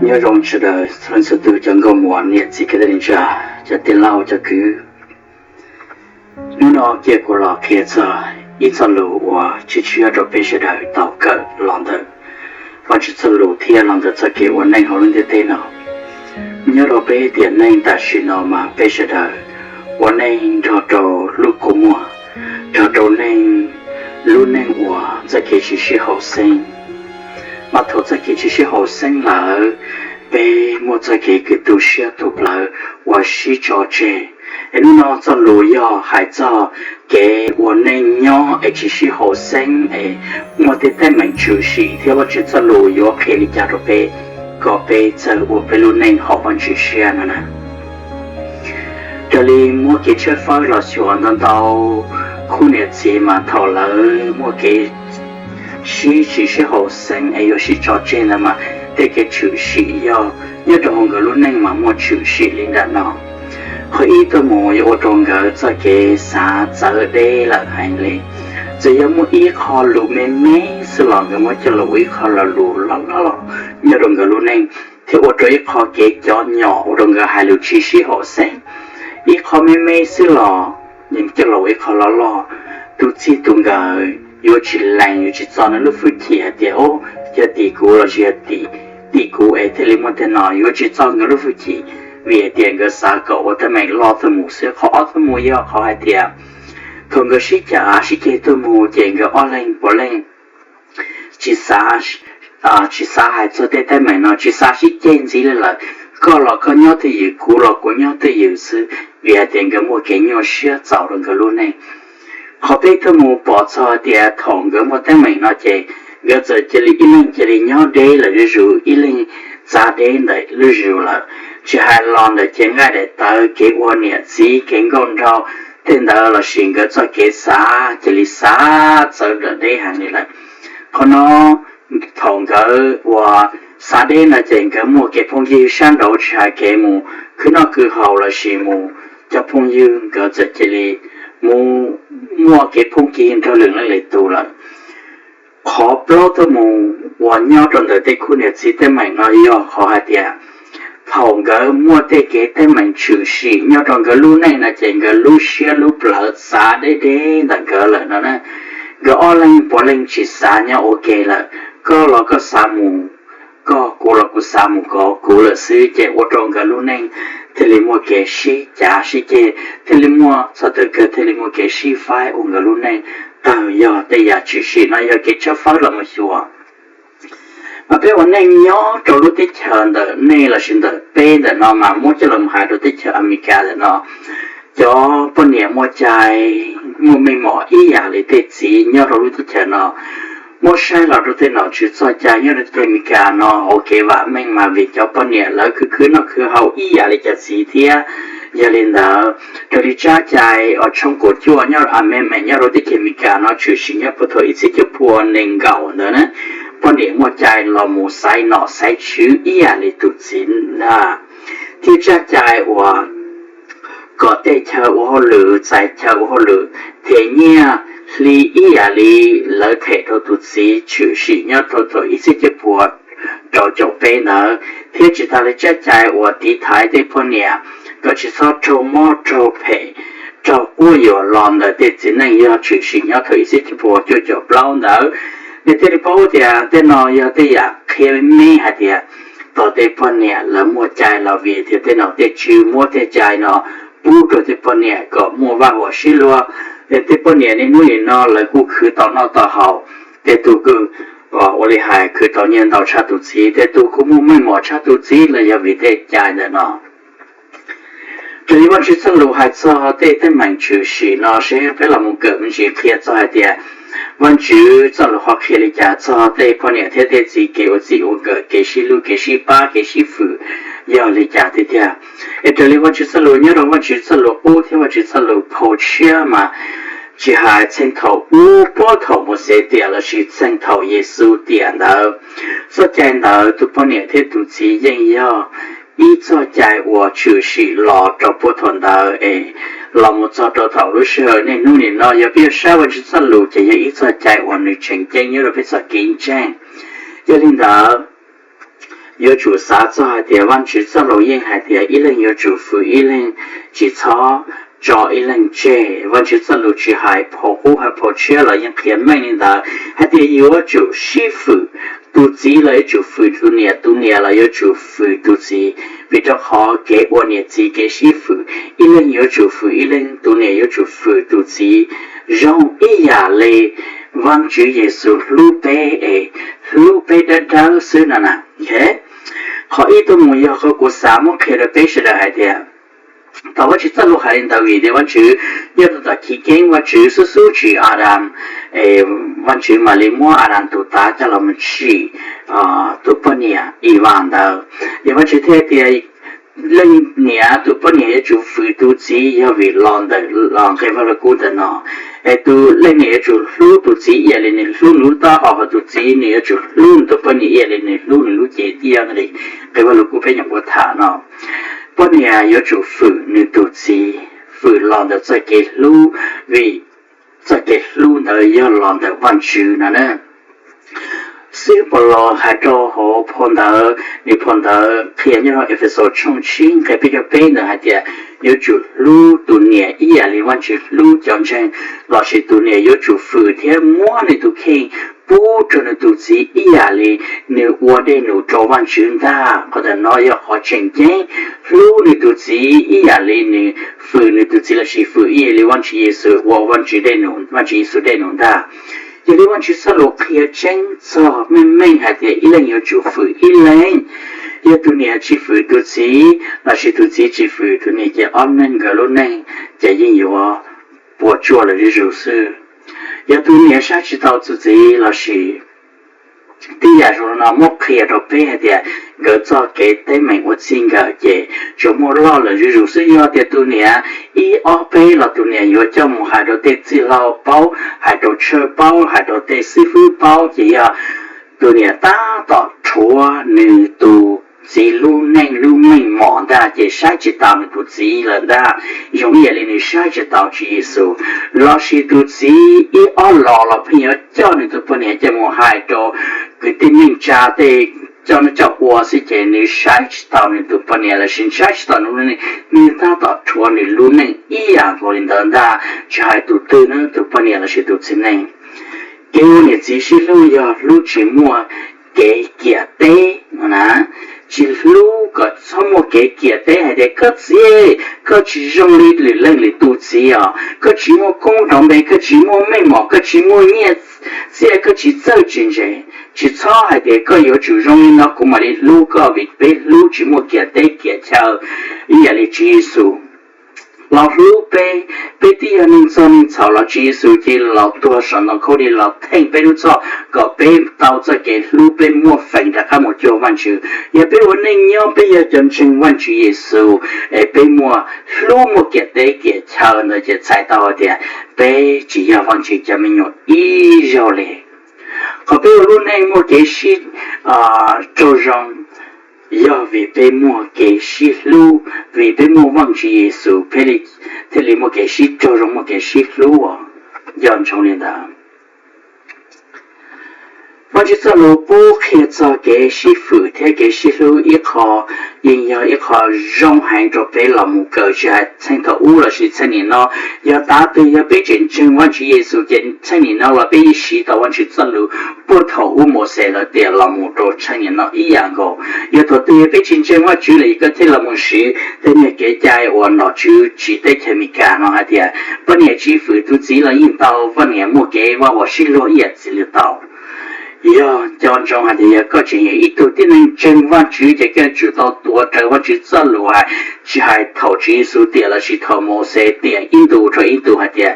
Nyob zoo sawv daws txhua leej txhua tus cov nkauj muam niam txiv kwv tij neej tsa, cov tij laug cov kwv. Hnub no cia kuv los qhia txog ib txoj lus uas tshiab tshiab rau peb sawv daws tau kawm los ntawm Vajtswv txoj lus thiab los ntawm txoj kev ua neej hauv lub ntiaj teb no. Nyob rau peb tiam neej tam sim no mas peb sawv daws ua neej nrog rau lub kua muag, nrog rau neej, lub neej uas txoj kev tsis sib haum xeeb. Mas thaum txoj kev tsis sib haum xeeb lawm, peb muaj txoj kev kws tu siab tu plawv uas sib tso tseg. Es hnub no txoj lus yog hais txog kev ua neej nyob es tsis sib haum xeeb es muaj tej teeb meem tshwm sim thiab Vajtswv txoj lus yuav qhia li cas rau peb kom peb txawj ua peb lub neej haum Vajtswv siab no na. Raws li muab kev tshawb fawb los xyuas ntau ntau khub niam txiv mas thaum lawv muaj kev sib tsis sib haum xeeb es yuav sib tso tseg ntawd mas tej kev tshwm sim yog nyob rau hauv nkawd lub neej mas muaj tshwm sim li ntawm no. Qhov ib tuaj mus yuav ua rau nkawd txoj kev xav txawv deb lawm heev li. Txawm yog muaj ib qho lus me me xwb los nkawd muab coj los ua ib qho lo lus loj loj nyob rau nkawd lub neej, thiab ua rau ib qho kev cov nyom ua rau nkawd hais lus tsis sib haum xeeb. Ib qho me me xwb los coj los ua ib qho loj loj. Tus txij tus nkawm yuav tsis lees, yuav tsis txo nws lub hwj chim hais tias, o, yog tim kuv los sis yog tim, tim kuv es thiaj li muaj tej no, yuav tsis txo nkawd lub hwj chim, vim hais tias nkawd xav kom ua teeb meem loj tuaj mus xwb. Qhov ob tuaj mus yog qhov hais tias thaum nkawd sib cav sib ceg tuaj mus ces nkawd ob leeg puav leej tsis xav, tsis xav hais txog tej teeb meem no, tsis xav sib ceg ntxiv li lawm. Koj los koj nyob twj ywm, kuv los kuv nyob twj ywm xwb, vim hais tias nkawd muaj kev nyuaj siab txaus rau nkawd lub neej. Qhov peb tuaj mus pom txog tias thaum nkawd muaj teeb meem no ces nkawd txawm cia li ib leeg cia li nyob deb lawm zuj zus, ib leeg txav deb ntawm lub zos lawm. Tsis hais los ntawm cev nqaij daim tawv, kev ua niam txiv, kev nkauj nraug, tej ntawd los sis nkawd txoj kev xav cia li xav txawv dawm deb heev li lawm. Qhov no thaum nkawd uas xav deb no ces nkawd muaj kev phooj ywg sab nraud, tsis hais kev mus khwv noj khwv haus los sis mus cov phooj ywg, nkawd txawm cia li mus muaj kev phooj ywg nrog lwm leej lwm tus lawm. Qhov plaub tuaj mus uas nyob rau ntawm tej khub niam txiv teeb meem no yog qhov hais tias thaum nkawd muaj tej kev teeb meem tshwm sim nyob rau nkawd lub neej no ces nkawd lub siab lub plawv xav deb deb ntawm nkawd lawm no na. Nkawd ob leeg puav leej tsis xav nyob ua ke lawm, koj los koj xav mus koj, kuv los kuv xav mus kuv lawm xwb, ces ua rau nkawd lub neej thiaj li muaj kev sib cav sib ceg, thiaj li muaj txog thaum kawg thiaj li muaj kev sib faib ua nkawd lub neej. Tawg yog tej yam tshwm sim no yog kev tshawb fawb los mus xyuas. Mas peb ua neej nyob rau lub teb chaws ntawm nej los sis ntawm peb ntawm no mas muab coj los hais rau teb chaws Amelikas ntawm no, cov poj niam muaj cai muaj meej mom ib yam li tej txiv nyob rau lub teb chaws no. Muab saib los rau tej nom tswv txoj cai nyob rau teb chaws Amelikas no ua kev vam meej mas vim cov poj niam lawv khwv khwv noj khwv haus ib yam li cov txiv thiab. Yog li ntawd, raws li tsab cai uas tshooj kaum cuaj nyob, amendment nyob rau teb chaws Amelikas no tshwm sim nyob puag thaum ib txhiab cuaj pua nees nkaum ntawd na, poj niam muaj cai los mus xaiv nom xaiv tswv ib yam li tus txiv ntag. Thiab tsab cai uas kom tej chaw ua hauj lwm, txais chaw ua hauj lwm them nyiaj hli ib yam li lawv them rau tus txiv tshwm sim nyob rau thaum ib txhiab cuaj pua rau caum peb ntawd. Thiab tsis tas li tsab cai uas tiv thaiv tej poj niam kom tsis txhob raug mob raug phem raug quab yuam los ntawm tej txiv neej yog tshwm sim nyob thaum ib txhiab cuaj pua cuaj caum plaub ntawd. Nej thiaj li paub tias tej no yog tej yam qhia me me hais tias thaum tej poj niam lawv muaj cai los vim tias tej nom tej tswv muab tej cai no pub rau tej poj niam kom muaj vaj huam sib luag. Tej poj niam niaj hnub nim no lawv kuj khwv tau noj tau haus, tej tug kuj ua li hais khwv tau nyiaj ntau tshaj tus txiv, tej tug kuj muaj meej mom tshaj tus txiv los yog vim tej cai ntawm no. Raws li Vajtswv txoj lus hais txog tej teeb meem tshwm sim no seb peb los mus kawm me ntsis qhia txog hais tias Vajtswv txoj lus ho qhia li cas txog tej poj niam thiab tej txiv kev ua txij ua nkawm, kev sib hlub kev sib pab kev sib fwm yog li cas tiag tiag. Es raws li Vajtswv txoj lus nyob rau Vajtswv txoj lus qub thiab Vajtswv txoj lus phau tshiab mas tsis hais txheej thaum ub puag thaum Mauxes tiam los sis txheej thaum Yexus tiam ntawd, txoj cai ntawd tus poj niam thiab tus txiv yeej yog ib txoj cai uas tshwm sim los rau puag thaum ntawd es los mus txog rau thaum lub sij hawm niaj hnub nim no yog peb yuav saib Vajtswv txoj lus ces yog ib txoj cai uas nws tseem ceeb nyob rau peb txoj kev ntseeg. Yog li ntawd, Yuav tsum xav txog hais tias Vajtswv txoj lus yeej hais tias ib leeg yuav tsum fwm ib leeg, tsis txhob tso ib leeg tseg. Vajtswv txoj lus tsis hais phau qub hais phau tshiab los yeej qhia meej li ntawd hais tias yuav tsum sib fwm. Tus txiv los yuav tsum fwm tus niam, tus niam los yuav tsum fwm tus txiv, vim rau qhov kev ua niam txiv kev sib fwm, ib leeg yuav tsum fwm ib leeg, tus niam yuav tsum fwm tus txiv, zoo ib yam li Vajtswv Yexus hlub peb es hlub peb dawb dawb xwb no na. Qhov ib tuaj mus yog qhov kuv xav muab qhia rau peb sawv daws hais tias, tau Vajtswv txoj lus hais li ntawd vim tias Vajtswv nyob rau tom chiv keeb Vajtswv xub xub tsim Adas, Vajtswv mam li muab Adas tus tav coj los mus tsim tus poj niam Evas ntawd. Ces Vajtswv thiaj tias leej niam tus poj niam yuav tsum fwm tus txiv yog vim los ntawm nqe Vajluskub ntawm no, es tus leej niam yuav tsum hlub tus txiv ib yam li nws hlub nws lub taub hau, hos tus txiv nws yuav tsum hlub nws tus poj niam ib yam li nws hlub nws lub cev tiag li nqe Vajluskub peb nyuam qhuav tham no. Poj niam yuav tsum fwm nws tus txiv, fwm los ntawm txoj kev hlub, vim txoj kev hlub ntawd yog los ntawm Vajtswv no na. Xib hwb Paulus hais rau hauv phau ntawv, nws phau ntawv qhia nyob rau Efexus tshooj tsib nqe peb caug peb ntawd hais tias yuav tsum hlub tus niam ib yam li Vajtswv hlub cov ntseeg, lossis tus niam yuav tsum fwm thiab muab nws tus kheej pub rau nws tus txiv ib yam li nws ua dej num rau Vajtswv ntag. Qhov ntawm no yog qhov tseem ceeb, hlub nws tus txiv ib yam li nws fwm nws tus txiv lossis fwm ib yam li Vajtswv Yexus ua Vajtswv dej num, Vajtswv Yexus dej num ntag. Yog li Vajtswv txoj lus qhia tseeb txog meej meej hais tias ib leeg yuav tsum fwm ib leeg. Yog tus niam tsis fwm tus txiv lossis tus txiv tsis fwm tus niam ces ob leeg nkawd lub neej ces yeej yuav puas tsuaj lawm zuj zus xwb. Yog tus niam saib tsis taus tus txiv lossis tib yam zoo no muab qhia rau peb hais tias nkawd txoj kev teeb meem ua txij nkawm ces tsuas muaj loj lawm zuj zus xwb. Yog tias tus niam ib ob peb los tus niam yuav coj mus hais rau tej txwj laug paub, hais rau tshawj paub, hais rau tej xib fwb paub ces yog tus niam tab tom rhuav nws tus txiv lub neej lub meej mom ntag ces saib tsis taus nws tus txiv lawm ntag, zoo ib yam li nws saib tsis taus Tswv Yexus. Lossis tus txiv ib ob los los pheej yuav coj nws tus poj niam coj mus hais rau kwv tij neej tsa tej coj noj coj ua xwb ces nws saib tsis taus nws tus poj niam lossis saib tsis taus nws lub neej, nws tab tom rhuav nws lub neej ib yam nkaus li ntawd ntag, tsis hais tus twg na, tus poj niam lossis tus txiv neej. Kev ua niam txiv sib hlub yog hlub tsis muaj kev kiam teb no na, tsis hlub kom txhob muaj kev kiam teb hais tias koj txiv, koj tsis zoo li lwm leej lwm tus txiv os, koj tsis muaj koob hmoov npe, koj tsis muaj meej mom, koj tsis muaj nyiaj txiaj, koj tsis txawj tsis ntse, tsis txhob hais tias koj yuav tsum zoo li no kuv mam li hlub koj, vim peb hlub tsis muaj kiam teb kiam chaw ib yam li Tswv Yexus los hlub peb. Peb twb yog neeg txog neeg txhaum los Tswv Yexus cia li los tuag saum ntoo khaub lig los theej peb lub txhoj kom peb tau txoj kev hlub, peb muaj feem rov qab mus cuag Vajtswv. Yog peb ua neej nyob peb yog cov ntseeg Vajtswv Yexus es peb muaj hlub muaj kiam teb kiam chaw ntawd ces txhais tau hais tias peb tsis yog Vajtswv cov me nyuam ib zaug li. Qhov peb ua lub neej muaj kev sib raug zoo yog vim peb muaj kev sib hlub, vim peb muaj Vajtswv Yexus peb thiaj li muaj kev sib raug zoo muaj kev sib hlub os. Nco ntsoov li ntawd. Vajtswv txoj lus pub qhia txog kev sib fwm thiab kev sib hlub ib qho, yeej yog ib qho zoo heev rau peb los mus kawm, tsis hais txheej thaum ub lossis txheej nim no. Yog tav twg yog peb tseem ntseeg Vajtswv Yexus ces txheej nim no los peb yeej siv tau Vajtswv txoj lus puag thaum ub Mauxes lawv tiam los mus rau txheej nim no ib yam nkaus. Yog thaum twg yog peb tsis ntseeg Vajtswv lawm koj thiaj los mus siv tej niag kev cai uas nom tswv tsim teb chaws Amelikas no hais tias poj niam tsis fwm tus txiv los yeej tau, poj niam muaj kev vaj huam sib luag ib yam txiv lwm tau. Yog nco ntsoov hais tias yog koj tseem yog ib tug tib neeg ntseeg Vajtswv ces koj yuav tsum tau tuav rawv Vajtswv txoj lus hais, tsis hais thaum Tswv Yexus tiam lossis thaum Mauxes tiam ib ntus rau ib ntus hais tias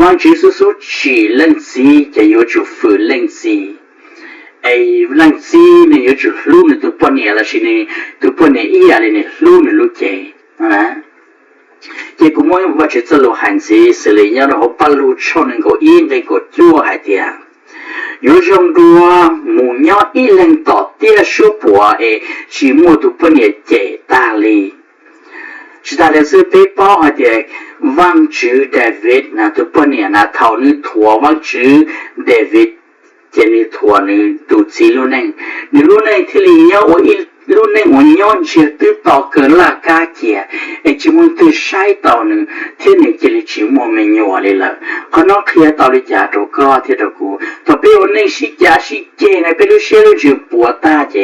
Vajtswv xub xub tsim leej txiv ces yuav tsum fwm leej txiv. Es leej txiv nws yuav tsum hlub nws tus poj niam lossis nws tus poj niam ib yam li nws hlub nws lub cev. Ces kuv muab Vajtswv txoj lus hais ntxiv xws li nyob rau hauv Paj Lug tshooj nees nkaum ib nqe kaum cuaj hais tias, yuav zoo dua mus nyob ib leeg tom tiaj suab puam es tsis muaj tus poj niam cem tag li. Tsis tas li xwb peb paub hais tias Vajtswv Daviv na tus poj niam na thaum nws thuam Vajtswv Daviv ces nws thuam nws tus txiv lub neej, nws lub neej thiaj li nyob ua ib lub neej uas nyob ntsiag twb to kawg laj kab cia, es tsis muaj leej twg saib taus nws thiab nws cia li tsis muaj me nyuam li lawm. Qhov no qhia tau li cas rau koj thiab rau kuv? Thaum peb ua neej sib cav sib ceg na, peb lub siab lub ntsws puas tag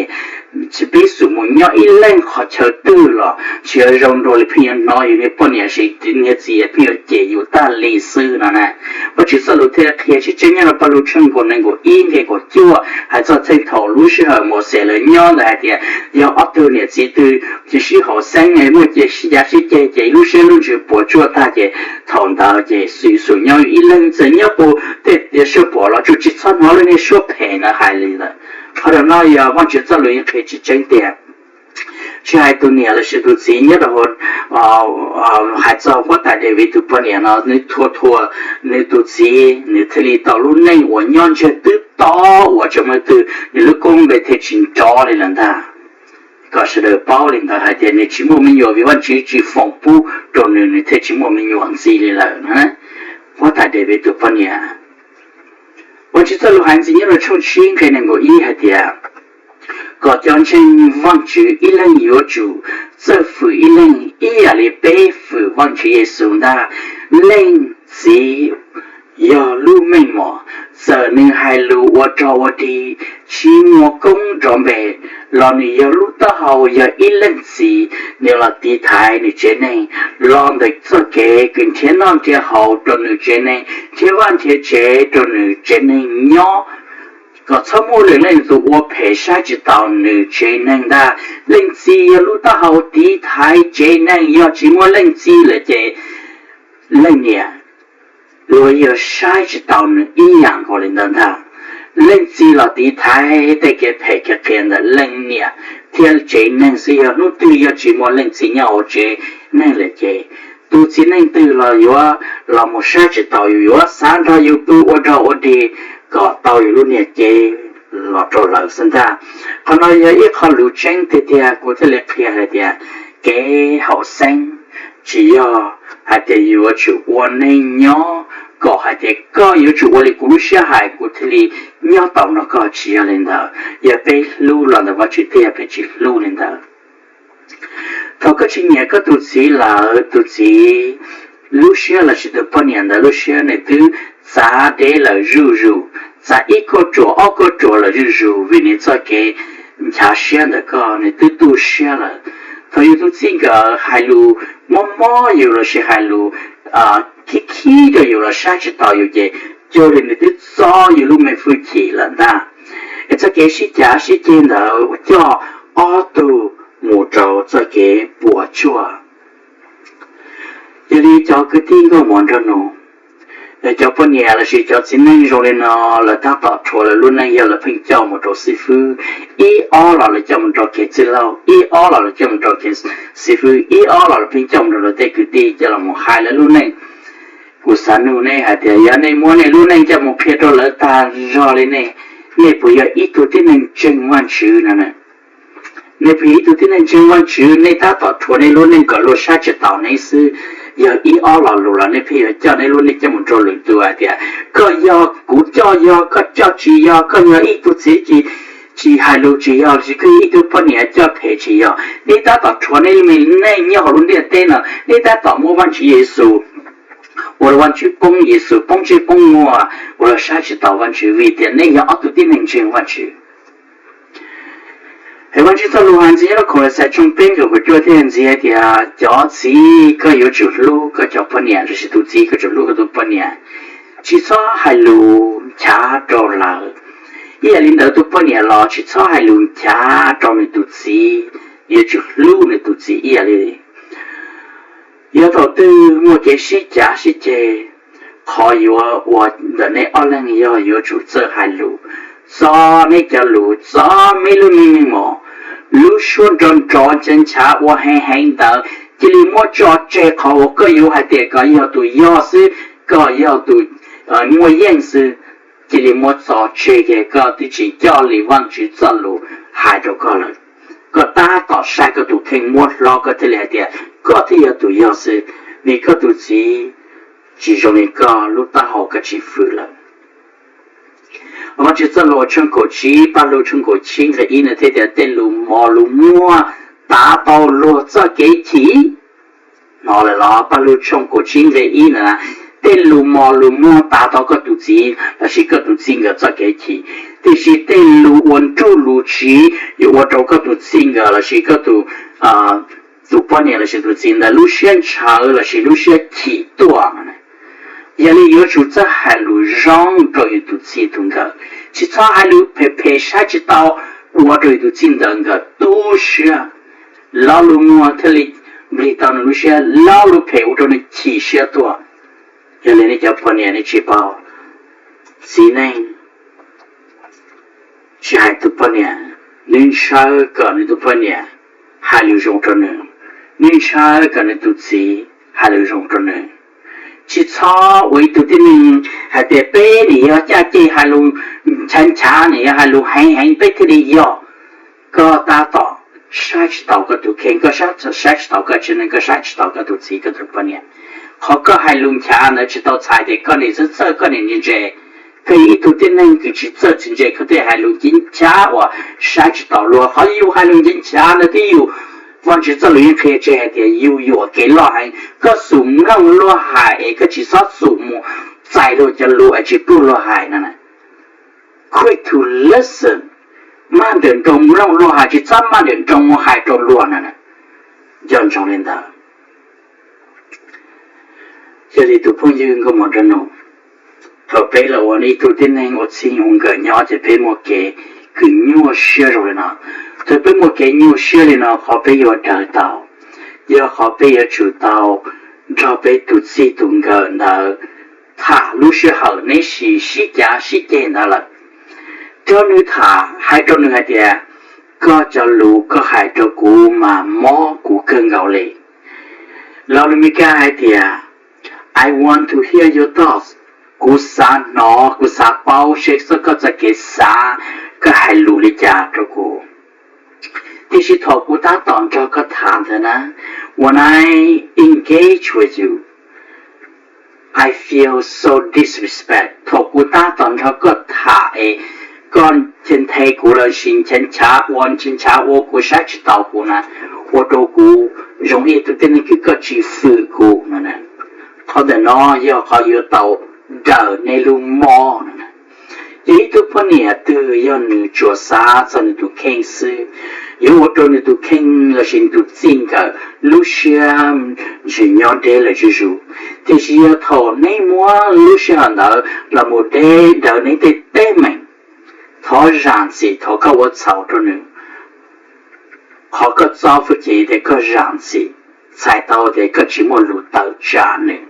ces peb xum mus nyob ib leeg qhov chaw twg los tsis yog zoo dua li, pheej yuav hnov yus niag poj niam sis niag txiv pheej yuav cem yus tag li xwb no na. Vajtswv txoj lus thiaj qhia tseeb tseeb nyob rau Paj Lug tshooj kaum nees nkaum ib nqe kaum cuaj hais txog txheej thaum lub sij hawm Mauxes lawv nyob ntawd hais tias yog ob tug niam txiv twg tsis sib haum xeeb, muaj sib cav sib ceg ces lub siab lub ntsws puas tsuaj tag ces thaum ntawd ces xum xum nyob ib leeg, txawm nyob puag tej tiaj suab pom los tsuas tsis txhob hnov lub niag suab phem ntawd hais li lawm. Qhov no yog Vajtswv txoj lus yeej qhia tseeb tseeb tiag. Tsis hais tus niam los sis tus txiv nyob rau hauv, hais txog huab tais Daviv tus poj niam no, nws thuam thuam nws tus txiv, nws thiaj li tau lub neej uas nyob ntsiag twb to uas tsis muaj leej twg, nws lub koob npe thiaj tsis nrov li lawm ntag. Kom sawv daws paub li ntawd hais tias nws tsis muaj me nyuam vim Vajtswv tsis foom pub rau nws, nws thiaj tsis muaj me nyuam ntxiv li lawm. Huab tais Daviv tus poj niam. Vajtswv txoj lus hais ntxiv nyob rau tshooj tsib nqe nees nkaum ib hais tias kom cov ntseeg Vajtswv ib leeg yuav tsum txawj fwm ib leeg ib yam li peb fwm Vajtswv Yexus ntag. Leej txiv yog lub meej mom, txawm nws hais lus ua rog ua dig, tsis muaj koob nrov npe, los nws yog lub taub hau, yog ib leej txiv, nws los tiv thaiv nws tsev neeg los ntawm txoj kev kws nrhiav noj nrhiav haus rau nws tsev neeg, nrhiav vaj nrhiav tsev rau nws tsev neeg nyob, kom txhob muaj lwm leej twg ua phem saib tsis taus nws tsev neeg ntag. Leej txiv yog lub taub hau tiv thaiv tsev neeg, yog tsis muaj leej txiv lawm ces leej niam luag yog saib tsis taus nws ib yam nkaus li ntawd ntag. Leej txiv los tiv thaiv tej kev phem kev qias ntawm leej niam thiab tsev neeg xwb. Yog hnub twg yog tsis muaj leej txiv nyob hauv tsev neeg lawm ces tus txiv neej twg los yuav los mus saib tsis taus yus, yuav xav nrog yus pw ua rog ua dig kom tau yus lub niag cev los rau lawv xwb ntag. Qhov no yog ib qho lus tseeb tiag tiag, kuv thiaj li qhia hais tias kev haum xeeb tsis yog hais tias yuav tsum ua neej nyob kom hais tias koj yuav tsum ua li kuv lub siab hais kuv thiaj li nyob tau no, koj tsis yog li ntawd. Yog peb hlub los ntawm Vajtswv tiag, peb tsis hlub li ntawd. Thaum koj tsis nyiam koj tus txiv lawm, tus txiv lub siab los sis tus poj niam ntawd lub siab nws twb txav deb lawm zuj zus, txav ib kauj ruam ob kauj ruam lawm zuj zus vim nws txoj kev nchav siab ntawm koj, nws twb tu siab lawm. Thaum yus tus txij nkawm hais lus mob mob yus los sis hais lus khib khib rau yus los saib tsis taus yus ces cuag li nws twb txob yus lub me hwj chim lawm ntag. Es txoj kev sib cav sib ceg ntawd coj ob tug mus rau txoj kev puas tsuaj. Yog li cov kwv tij nkauj muam nraug nus, cov poj niam los sis cov txiv neej zoo li no, lawv tab tom rhuav lawv lub neej yog lawv pheej coj mus rau xib fwb, ib ob los lawv coj mus rau kev txwj laug, ib ob los lawv coj mus rau kev xib fwb, ib ob los lawv pheej coj mus rau lawv tej kwv tij coj los mus hais lawv lub neej. Kuv xav nug nej hais tias yog nej muab nej lub neej coj mus qhia rau lawv tag zog li ne, nej puas yog ib tug tib neeg ntseeg Vajtswv no? Nej puas yog ib tug tib neeg ntseeg Vajtswv, nej tab tom rhuav nej lub neej kom luag saib tsis taus nej xwb? Yog ib ob lo lus los nej pheej yuav coj nej lub neej coj mus rau lwm tus hais tias koj yog, kuv coj yog, koj coj tsis yog, koj yog ib tug txiv tsis hais lus tsis yog, los sis koj yog ib tug poj niam coj phem tsis yog, nej tab tom rhuav nej lub neej nyob hauv lub ntiaj teb no, nej tab tom muab Vajtswv Yexus ua rau Vajtswv poob, Yexus poob ntsej poob muag, ua rau saib tsis taus Vajtswv vim tias nej yog ob tug tib neeg ntseeg Vajtswv. Es Vajtswv txoj lus hais ntxiv nyob rau Kaulauxais tshooj peb nqe kaum cuaj thiaj ntxiv hais tias cov txiv, koj yuav tsum hlub koj cov poj niam, los sis tus txiv koj tsum hlub koj tus poj niam, tsis txhob hais lus nchav rau lawv. Ib yam li ntawd tus poj niam los tsis txhob hais lus nchav rau nws tus txiv, yuav tsum hlub nws tus txiv ib yam li. Yog thaum twg muaj kev sib cav sib ceg, qhov yuav ua ntawm nej ob leeg yog yuav tsum txawj hais lus, txo nej cov lus, txo nej lub neej meej mom. Lub suab nrov nrov nchav nchav ua heev heev ntawd cia li muab tso tseg, qhov uas koj yuav hais tias koj yog tus yog xwb, koj yog tus muaj yeej xwb, cia li muab tso tseg, ces koj twb tsis coj li Vajtswv txoj lus hais rau koj lawm. Koj tab tom saib koj tus kheej muab hlob koj thiaj li hais tias koj thiaj yog tus yog xwb, vim koj tus txiv tsis zoo li koj, lub taub hau koj tsis fwm lawm. Vajtswv txoj lus tshooj kaum tsib, Paj Lug tshooj kaum tsib nqe ib nws thiaj tias tej lus mos lus muag tav tau luag txoj kev chim. Hnov lawm los? Paj Lug tshooj kaum tsib nqe ib na, tej lus mos lus muag tav tau koj tus txiv lossis koj tus txij nkawm txoj kev chim, tiam sis tej lus uas nruj lus tsiv yuav ua rau koj tus txij nkawm lossis koj tus, tus poj niam lossis tus txiv ntawd lub siab ntshaw lossis lub siab chim tuaj. Yog li yuav tsum txawj hais lus zoo rau yus tus txij tus nkawm, tsis txhob hais lus phem phem saib tsis taus ua rau yus tus txij ntawd nkawd tu siab. Lo lus muag thiaj li nplig tau nws lub siab, lo lus phem ua rau nws chim siab tuaj. Yog li nej cov poj niam nej tsis paub, txiv neej tsis hais tus poj niam, nws ntshaw kom nws tus poj niam hais lus zoo rau nws, nws ntshaw kom nws tus txiv hais lus zoo rau nws. Tsis txhob ua ib tug tib neeg hais tias peb nim yog caj ces hais lus nchav nchav, nim yog hais lus heev heev peb thiaj li yog. Koj tab tom saib tsis taus koj tus kheej, koj saib tsis taus koj tsev neeg, koj saib tsis taus koj tus txiv koj tus poj niam. Qhov koj hais lus nchav ntawd tsis tau txhais tias koj nim txawj txawj, koj nim ntse ntse. Koj yog ib tug tib neeg kws tsis txawj tsis ntse koj thiaj hais lus nchav nchav uas saib tsis taus luag. Qhov yus hais lus nchav nchav ntawd twb yog Vajtswv txoj lus yeej qhia tseg hais tias yus yuam kev loj heev. Koj xum mloog luag hais es koj tsis txhob xum mus txais luag cov lus es tsis pub luag hais no. Quick to listen, maj nrawm nroos mloog luag hais, tsis txhob maj nrawm nroos mus hais rau luag no. Nco ntsoov li ntawd. Yog li tus phooj ywg nkauj mog nraug nus, thaum peb los ua ib tug tib neeg ua txij ua nkawm nyob ces peb muaj kev kws nyuaj siab zoo li no. Thaum peb muaj kev nyuaj siab li no qhov peb yuav daws tau, yog qhov peb yuav tsum tau nrog peb tus txij tus nkawm ntawd tham lub sij hawm neb sib cav sib ceg ntawd lawm. Nrog nws tham, hais rau nws hais tias, koj cov lus koj hais rau kuv mas mob kuv kawg nkaus li. Los lus Meskas hais tias, I want to hear your thoughts. Kuv xav hnov, kuv xav paub seb koj txoj kev xav, koj hais lus li cas rau kuv. Tiam sis thaum kuv tab tom nrog koj tham ntawd na, when I engage with you, I feel so disrespect. Thaum kuv tab tom nrog koj tham es koj nthe kuv lossis nchav nchav ua, nchav nchav ua kuv, saib tsis taus kuv na, ua rau kuv zoo ib tug tib neeg kws koj tsis fwm kuv no. Qhov ntawm no yog qhov yuav tau daws nej lub mob no. Yog ib tug poj niam twg yog nws tsuas xav txog nws tus kheej xwb, yuav ua rau nws tus kheej lossis nws tus txij nkawm lub siab ntsis nyob deb lawm zuj zus. Tiam sis yog thaum neb muab lub sij hawm ntawd los mus deb daws neb tej teeb meem, thov zam txim, thov koj ua txhaum rau nws. Qhov koj txob fwj chim tias koj zam txim, txhais tau tias koj tsis muaj lus tawm tsam nws.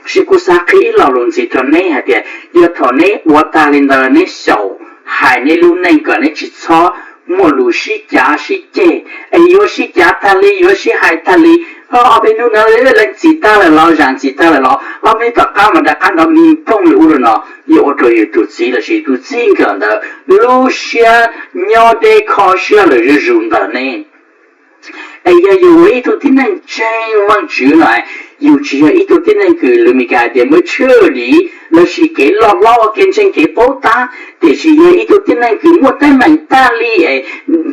Tiam sis kuv xav qhia ib lo lus ntxiv rau neb hais tias yog thaum neb ua tag li ntawd neb xyaum hais neb lub neej kom neb tsis txhob muaj lus sib cav sib ceg, es yuav sib cav tag li, yuav sib hais tag li, ob peb hnub no lees txim tag lawm los, zam txim tag lawm los, ob peb tom qab mas rov qab nrov mi pooj li ub li no, yuav ua rau yus tus txiv lossis tus txij nkawm ntawd lub siab nyob deb kho siab lawm zuj zus ntawm neb. Es yog yus ua ib tug tib neeg ntseeg Vajtswv no, yus tsis yog ib tug tib neeg kws lus Meskas hais tias mature lossis kev loj hlob, kev ntseeg kev paub tab, tiam sis yog ib tug tib neeg kws muaj teeb meem tag li es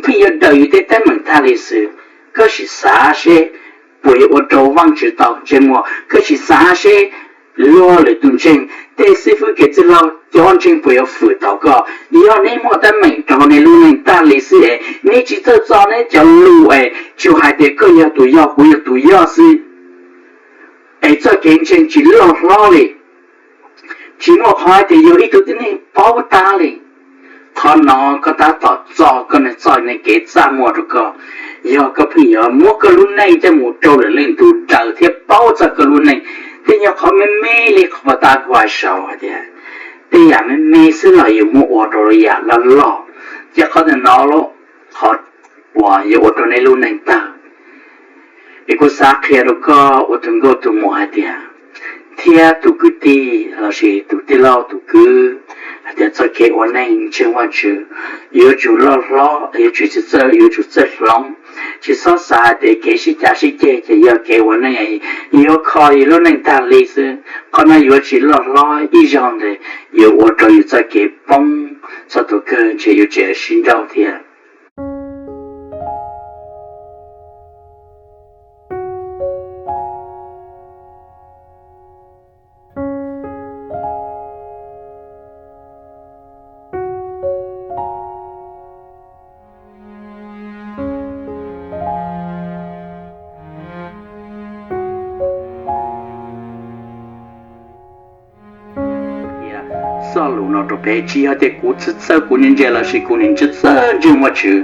pheej yuav daws yus tej teeb meem tag li xwb. Koj sim xav seb puas yuav ua rau Vajtswv tau ntsej muag, koj sim xav seb luag lwm tus ntseeg, tej xib fwb kev txwj laug cov ntseeg puas yuav fwm tau koj. Yog neb muaj teeb meem rau nej lub neej tag li xwb es neb tsis txawj txo neb cov lus es tsuas hais tias koj yog tus yog, kuv yog tus yog xwb, es txoj kev ntseeg tsis loj hlob li, tsis muaj qhov hais tias yog ib tug tib neeg paub tab li. Qhov no koj tab tom txo koj neeg txoj neeg kev txaj muag rau koj. Yog koj pheej yuav muab koj lub neej coj mus rau lwm leej tus daws thiab paub txog koj lub neej, tej nyuag qhov me me li qhov uas kuv hais saud hais tias tej yam me me xwb los yuav muab ua rau yam loj loj, ces qhov ntawm no qhov uas yuav ua rau neb lub neej tawg. Es kuv xav qhia rau koj ua tus nkauj tus muam hais tias, thiab tus kwv tij lossis tus tij laug tus kwv hais tias txoj kev ua neej ntseeg Vajtswv yuav tsum loj hlob, yuav tsum tsis txawj, yuav tsum txawj hloov, tsis txhob xav hais tias kev sib cav sib ceg ces yog kev ua neej, yuav kho yus lub neej tag li xwb. Qhov no yuav tsis loj hlob ib zaug ntawd, yuav ua rau yus txoj kev poob txog tus kawg ntshe yuav tseem sib nrauj thiab. Txoj lus no rau peb tsis yog tias kuv txawj txawj kuv ntse ntse lossis kuv nim tsis txawj ntseeg Vajtswv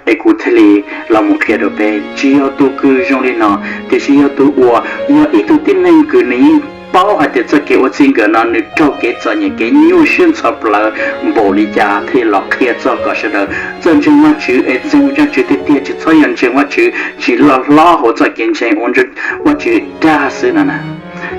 es kuv thiaj li los mus qhia rau peb. Tsis yog tus kws zoo li no, tiam sis yog tus uas yog ib tug tib neeg kws nws yeej paub hais tias txoj kev ua txij nkawm no nws raug kev txom nyem kev nyuaj siab ntxhov plawv npaum li cas thiaj los qhia txog kom sawv daws txawj ntseeg Vajtswv es ntseeg Vajtswv tiag tiag, tsis txhob yog ntseeg Vajtswv tsis loj hlob hauv txoj kev ntseeg ua Vajtswv dag xwb no na.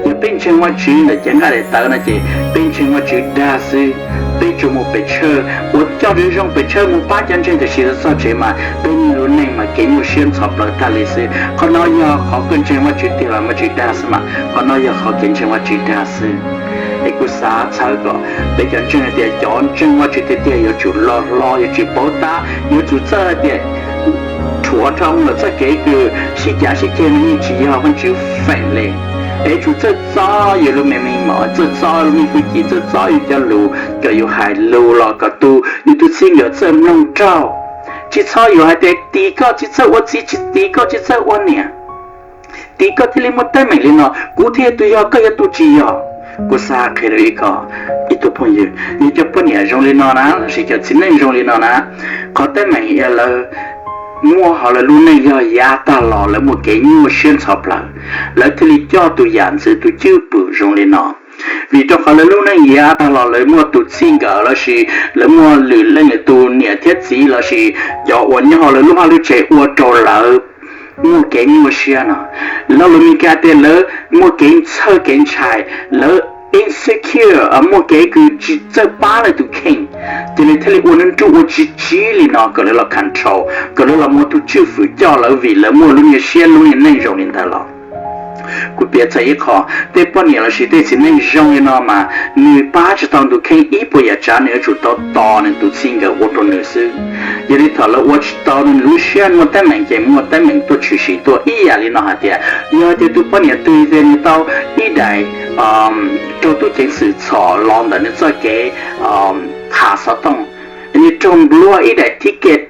Yog peb ntseeg Vajtswv ntawm cev nqaij daim tawv no ces peb ntseeg Vajtswv dag xwb. Peb tsuas mus pes tsawg ua coj zoo zoo pes tsawg mus pab cov ntseeg tam sim no txog tsev mas peb lub neej mas kev nyuaj siab ntxhov plawv tag li xwb. Qhov no yog qhov koj ntseeg Vajtswv tiag los Vajtswv dag xwb mas qhov no yog qhov kev ntseeg Vajtswv dag xwb. Es kuv xav txhawb kom peb cov ntseeg hais tias cov ntseeg Vajtswv tiag tiag yuav tsum loj hlob, yuav tsum paub tab, yuav tsum txawj hais tias rhuav dhau lawm txoj kev kws sib cav sib ceg no yeej tsis yog Vajtswv feem li. Es tsum txawj txob yus lub me me mom, txawj txob lub me hwj chim, txawj txob yus cov lus, kom yus hais lus los kom tus yus tus txij nkawm txawj mloog raug. Tsis txhob yus hais tias tim koj tsis txawj ua txiv, tsis tim koj tsis txawj ua niam, tim koj thiaj li muaj teeb meem li no, kuv thiaj tus yog koj yuav tus tsis yog. Kuv xav qhia rau ib ko, ib tug phooj ywg, yog cov poj niam zoo li no na, lossis cov txiv neej zoo li no na, qhov teeb meem yog lawv muaj hauv lawv lub neej yog yav tag los lawv muaj kev nyuaj siab ntxhov plawv, lawv thiaj li coj tus yam ntxwv tus cwj pwm zoo li no. Vim rau qhov lawv lub neej yav tag los lawv muaj tus txij nkawm lossis lawv muaj lwm leej lwm tus niam thiab txiv lossis cov uas nyob hauv lawv lub vaj lub tsev ua rau lawv muaj kev nyuaj siab no. Lo lus Meskas tias lawv muaj kev txhawj kev ntshai, lawv insecure, muaj kev kws tsis txawj pab lawv tus kheej, ces lawv thiaj li ua nruj ua tsiv tsiv li no kom lawv los control, kom lawv los muaj tus cwj pwm coj lawv vim lawv muaj lub niag siab lub niag neej zoo li ntawd los. Kuv piav txog ib qho, tej poj niam lossis tej txiv neej zoo li no mas nws pab tsis tau nws tus kheej ib puas yam tsav, nws yuav tsum tau tos nws tus txij nkawm ua rau nws xwb. Yog li thaum lawv ua tsis tau, nws lub siab muaj teeb meem ces muaj teeb meem tuaj tshwm sim tuaj. Ib yam li no hais tias, yog tias tus poj niam twg tias nws tau ib daim raug tub ceev xwm txhom los ntawm nws txoj kev tham xov tooj, nws raug nplua ib daim ticket,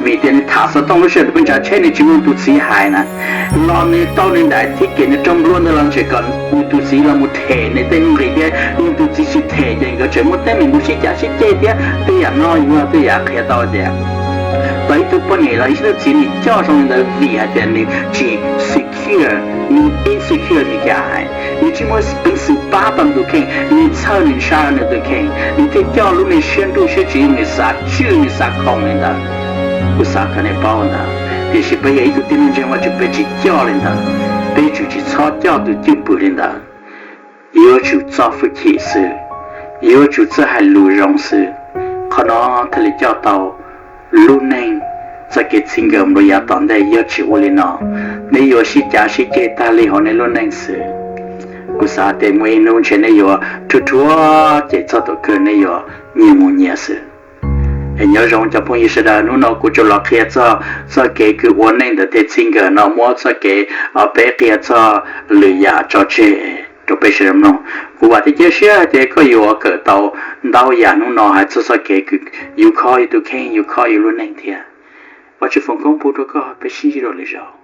vim tias nws tham xov tooj lub sij hawm tus poj ntsa tsheb nws tsis mloog tus txiv hais na, los nws tau nws daim ticket, nws raug nplua ntawd los ntshe kom nws tus txiv los mus them nws tej nuj nqis thiab, yog tus txiv tsis them ces nkawd tseem muaj teeb meem mus sib cav sib ceg thiab. Tej yam no yog tej yam qhia tau tias tau ib tug poj niam los ib tug txiv nws coj zoo li ntawd vim hais tias nws tsis secure, nws insecure, nws cas hais, nws tsis muaj peev xwm pab tau nws tus kheej, nws txhawj nws ntshai nws tus kheej, nws thiaj coj lub niag siab nruj siab tsiv, nws xav tswj nws xav khoom li ntawd. Kuv xav kom nej paub ntawd, tiam sis peb yog ib tug tib neeg ntseeg Vajtswv peb tsis coj li ntawd, peb tsum tsis txhob coj tus cwj pwm li ntawd. Yuav tsum txo hwj chim xwb, yuav tsum txawj hais lus zoo xwb. Qhov no thiaj li coj tau lub neej, txoj kev txij nkawm nplua yav tom ntej. Yog tsis ua li no, nej yuav sib cav sib ceg tag li hauv nej lub neej xwb. Kuv xav tias muaj ib hnub ntshe nej yuav rhuav rhuav ces txog thaum kawg nej yuav nyias mus nyias xwb. Es nyob zoo cov phooj ywg sawv daws, hnub no kuv tsuas los qhia txog txoj kev kws ua neej ntawm tej txij nkawm no muab txoj kev peb qhia txog lwm yam tso tseg rau peb sawv daws mloog. Kuv vam thiab cia siab hais tias koj yuav kawm tau ntau yam hnub no hais txog txoj kev kws yus kho yus tus kheej, yus kho yus lub neej thiab. Vajtswv foom koob pub rau koj, peb sib ntsib dua lwm zaus.